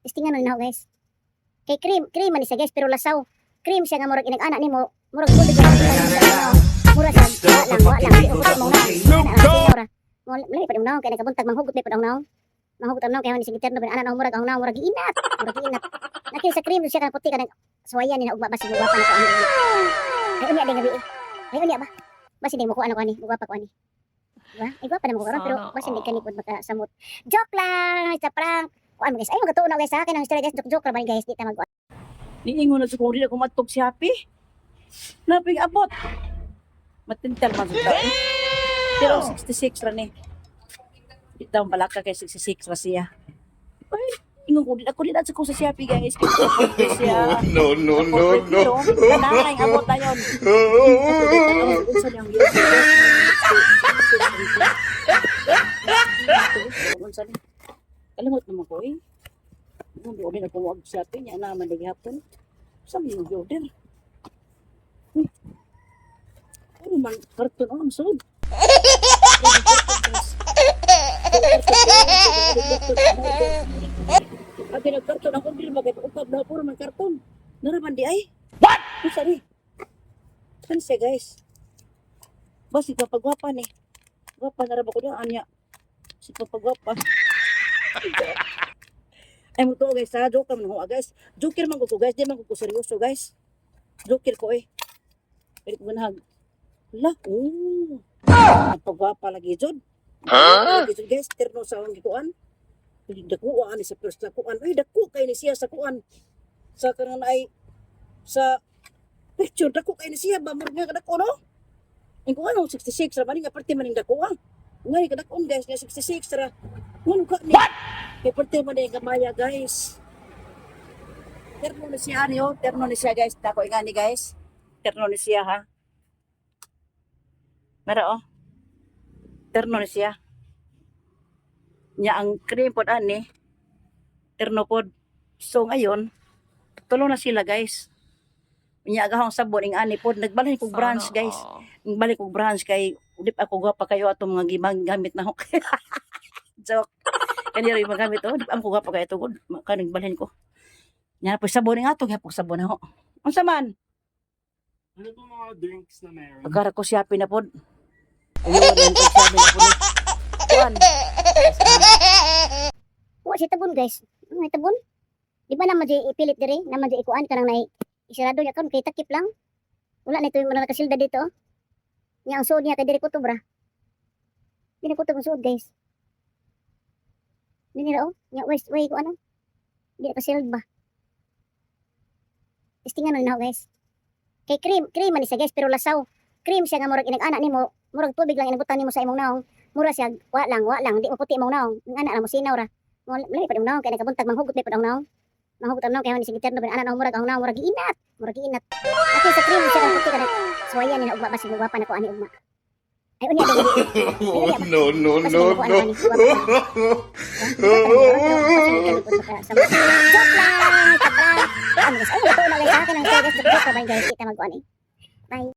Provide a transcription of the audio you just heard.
Testingan na nako, guys. Kay cream, cream man ni siya, guys, pero lasaw. Cream siya nga murag inag-ana nimo, murag tubig lang sa mura siya, wa lang, di ko mo na. Ana mo lami pa naon kay nagabuntag manghugot may pa naon. Manghugot ang naon kay ni sige terno ana na murag ang naon murag giinat, murag giinat. Naki sa cream siya kanang puti kanang suwayan ni na ugma basig gwapa na ko ani. Ay unya din gabi. Ay unya ba? Basin di mo ko ano ko ani, gwapa ko ani. Diba? Ay gwapa na mo ko karon pero basin di kani pud makasamot. Joke lang, sa prank. Kuan guys, ay magatuon na guys sa akin ang story, guys, joke joke ra ba ni, guys, di ta mag Niingon na sa kung di ako matog si Happy. Naping abot. Matintal man sa tao. Pero 66 ra ni. Di daw balaka kay 66 ra siya. Ay, ingon ko di ako di na sa ko sa Shopee, guys. Kay siya. No, no, no, no. Pero kanang abot dayon. Unsa niyang unsa ni? Kalimot naman ko eh. Nung di order ako mo Shopee niya na man lagi hapon. Sa mo yung order? Uy. Ano man karton ang sud. Ate nagkarton ang order ba kay ukab na puro man karton. Naraman di ay. What? Unsa ni? Kan siya, guys. Basi papagwapa ni. Gwapa na ra ba ko niya anya. Si papagwapa. Ay mo to, guys ha, joke man ho guys. Joker man ko guys, di man ko seryoso, guys. Joker ko eh. Pero ko ganahag. La, oh. Pagwapa lagi jud. Huh? Lagi jud, guys, terno sa akong gikuan. Dako ani sa first na kuan. Ay dako kay ni siya sa kuan. Sa kanang ay sa picture dako kay ni siya ba murag nga kadako no? Ang kuan oh, 66 ra man nga parte man ning dako ah. Nga ni kadakon, guys, nga 66 ra. Ngano ka ni? What? Kay parte man ni gamaya, guys. Terno ni siya ani oh, terno ni siya, guys. Dako ingani, guys. Terno ni siya ha. Mara oh. Terno ni siya. Nya ang cream pod ani. Terno pod. So ngayon, tulo na sila, guys. Nya agahong sabon ing ani pod nagbalhin kog branch, guys. Nagbalik kog branch kay di pa ako gwapa kayo atong mga gimang gamit na ho. Joke. Kani ra yung magamit oh, di pa ako gwapa kayo tugod kaning balhin ko. Nya po sabon nga ato gyapon sabon na ho. Unsa man? Ano po mga drinks na meron? Agara ko Shopee na pod. Ayun, yun ko Shopee na pod. Kuan. Wa siya tabon, guys. Ano may tabon? Di ba naman di ipilit diri? Naman di ikuan kanang nay isarado niya kon kay takip lang. Wala na ito yung mga nakasilda dito. Oh. Nya ang suod niya kay diri kutob ra. Diri kutob ang suod, guys. Dili ra oh. Nya way way ko ano. Di nakasilda ba. Testingan na nako, guys. Kay cream, cream man ni siya, guys, pero lasaw. Cream siya nga murag inag-ana nimo, murag tubig lang inabutan nimo sa imong naong. Mura siya, wa lang, di mo puti imong naong. Ang ana na mo sinaw ra. Mo lami pa naon kay nagabuntag manghugot may pa naon. Manghugot ang naon kay ni sige terno ana na murag ang naon murag giinat, murag giinat. Ate sa cream siya kang puti kanang suwayan ni na ugma basig gwapa na ko ani ugma. Ay unya din gabi. Ay unya ba? No, no, Basig no, mo ko no. ano ani gwapa. Joke lang, sa prank. Ano guys, ay totoo na guys sa akin ang guys, joke joke ra ba guys, kita mag-kuan eh. Bye.